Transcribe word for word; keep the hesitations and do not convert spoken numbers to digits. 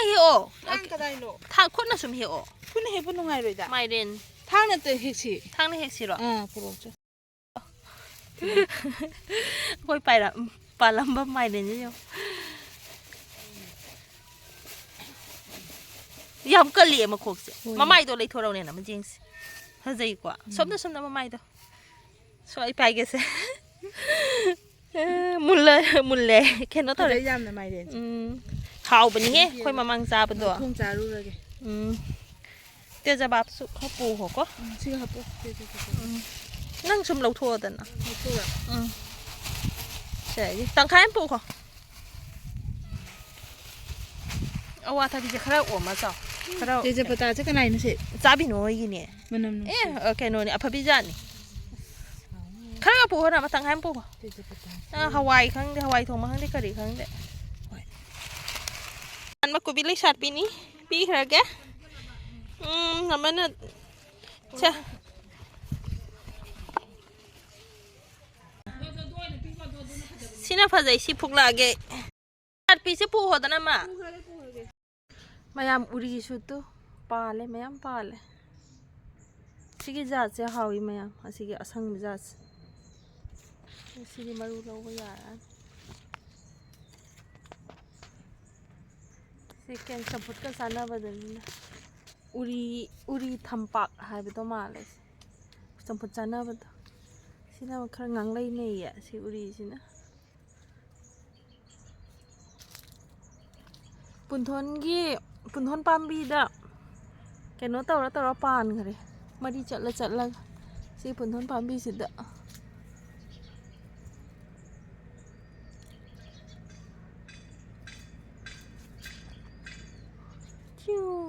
ꯍꯦꯛꯑꯣ꯫ ꯊꯥꯡ ꯀꯗꯥꯏꯅꯣ? ꯊꯥꯡ ꯈꯨꯠꯅ ꯁꯨꯝ ꯍꯦꯛꯑꯣ꯫ ꯈꯨꯠꯅ ꯍꯦꯛꯄ ꯅꯨꯡꯉꯥꯏꯔꯣꯏꯗ꯫ ꯃꯥꯏꯔꯦꯟ꯫ ꯊꯥꯡꯅ ꯇ ꯍꯦꯛꯁꯤ꯫ ꯊꯥꯡꯅ ꯍꯦꯛꯁꯤꯔꯣ? ꯑꯥ, ꯄꯨꯔꯛꯑꯣ꯫ ꯑꯩꯈꯣꯏ ꯄꯥꯏꯔ-, ꯄꯥꯜꯂꯝꯕ ꯃꯥꯏꯔꯦꯟꯁꯦ ꯌꯦꯡꯉꯣ꯫ ꯌꯥꯝ ꯀꯜꯂꯤꯌꯦ ꯃꯈꯣꯛꯁꯦ꯫ ꯍꯣꯏ꯫ ꯃꯃꯥꯏꯗꯣ ꯂꯩꯊꯣꯔꯛꯎꯅꯦ, ꯅꯃ ꯌꯦꯡꯁꯤ꯫ ꯐꯖꯩꯀꯣ? ꯎꯝ꯫ ꯁꯣꯝꯗ, ꯁꯣꯝꯗ ꯃꯃꯥꯏꯗꯣ꯫ ꯁꯣ ꯑꯩ ꯄꯥꯏꯒꯦꯁꯦ꯫ ꯑꯦ, ꯃꯨꯜꯂꯦ, ꯃꯨꯜꯂꯦ꯫ ꯀꯩꯅꯣ ꯇꯧꯔꯦ꯫ ꯐꯖꯩ ꯌꯥꯝꯅ ꯃꯥꯏꯔꯦꯟꯁꯦ꯫ ꯎꯝ꯫ ꯍꯥꯎꯕꯅꯤꯍꯦ, ꯑꯩꯈꯣꯏ ꯃꯃꯥꯡ ꯆꯥꯕꯗꯣ꯫ ꯃꯈꯣꯡ ꯆꯥꯔꯨꯔꯒꯦ꯫ ꯎꯝ꯫ ꯇꯦꯖꯄꯥꯠꯁꯨ ꯈꯔ ꯄꯨꯈꯣꯀꯣ꯫ ꯎꯝ, ꯁꯤꯒ ꯍꯥꯞꯄꯣ, ꯇꯦꯖꯄꯥꯠ꯫ ꯎꯝ꯫ ꯅꯪ ꯁꯨꯝ ꯂꯧꯊꯣꯛꯑꯣꯗꯅ꯫ ꯂꯧꯊꯣꯛꯑꯣꯔꯥ? ꯎꯝ꯫ ꯁꯦ, ꯇꯪꯈꯥꯏ ꯑꯃ ꯄꯨꯈꯣ꯫ ꯑꯋꯥꯊꯕꯤꯁꯦ ꯈꯔ ꯑꯣꯝꯃ ꯆꯥꯎ꯫ ꯈꯔ ꯇꯦꯖꯄꯇꯥꯁꯦ ꯀꯅꯥꯏꯅꯣ ꯁꯦ? ꯆꯥꯕꯤꯅꯣ ꯍꯣꯏꯒꯤꯅꯦ꯫ ꯃꯅꯝ ꯅꯨꯡꯁꯤ꯫ ꯑꯦ, ꯑ, ꯀꯩꯅꯣꯅꯦ, ꯑꯐꯕꯤ ꯖꯥꯠꯅꯤ꯫ ꯈꯔꯒ ꯄꯨꯈꯣ, ꯅꯃ ꯇꯪꯈꯥꯏ ꯑꯃ ꯄꯨꯈꯣ꯫ ꯇꯦꯖꯄꯇꯥ꯫ ꯑ, ꯍꯋꯥꯏ ꯈꯪꯗꯦ, ꯍꯋꯥꯏ ꯊꯣꯡꯕ ꯈꯪꯗꯦ, ꯀꯔꯤ ꯈꯪꯗꯦ꯫ ꯍꯣꯏ꯫ ꯑꯟꯕ ꯀꯣꯕꯤ ꯂꯩꯁꯥꯠꯄꯤꯅꯤ꯫ ꯄꯤꯈ꯭ꯔꯒꯦ꯫ ꯎꯝ, ꯑꯃꯅ, ꯁꯦ꯫ ꯁꯤꯅ ꯐꯖꯩ, ꯁꯤ ꯐꯨꯛꯂꯛꯑꯒꯦ꯫ ꯂꯩꯁꯥꯠꯄꯤꯁꯦ ꯄꯨꯈꯣꯗꯅ, ꯃꯥ꯫ ꯃꯌꯥꯝ ꯎꯔꯤꯁꯨ ꯇꯨ ꯄꯥꯜꯂꯦ, ꯃꯌꯥꯝ ꯄꯥꯜꯂꯦ꯫ ꯁꯤꯒꯤ ꯖꯥꯠꯁꯦ ꯍꯥꯎꯏ ꯃꯌꯥꯝ, ꯑꯁꯤꯒꯤ ꯑꯁꯪꯕ ꯖꯥꯠꯁꯦ꯫ ꯁꯤꯗꯤ ꯃꯔꯨ ꯂꯧꯕ ꯌꯥꯔꯅꯤ꯫ ꯁꯤ ꯀꯦꯟ ꯆꯝꯐꯨꯠꯀ ꯆꯥꯅꯕꯗꯅꯤꯅ꯫ ꯎꯔꯤ, ꯎꯔꯤ ꯊꯝꯄꯥꯛ ꯍꯥꯏꯕꯗꯣ ꯃꯥꯜꯂꯦ ꯁꯤ꯫ ꯆꯝꯐꯨꯠ ꯆꯥꯅꯕꯗꯣ꯫ ꯁꯤꯅ ꯈꯔ ꯉꯥꯡꯂꯩ ꯅꯩꯌꯦ, ꯁꯤ ꯎꯔꯤꯁꯤꯅ꯫ ꯄꯨꯟꯊꯣꯟꯒꯤ, ꯄꯨꯟꯊꯣꯟ ꯄꯥꯝꯕꯤꯗ ꯀꯩꯅꯣ ꯇꯧꯔ ꯇꯧꯔ ꯄꯥꯟꯈ꯭ꯔꯦ꯫ ꯃꯔꯤ ꯆꯠꯂ ꯆꯠꯂꯒ ꯁꯤ ꯄꯨꯟꯊꯣꯟ ꯄꯥꯝꯕꯤꯁꯤꯗ꯫ ꯆꯤꯎ꯫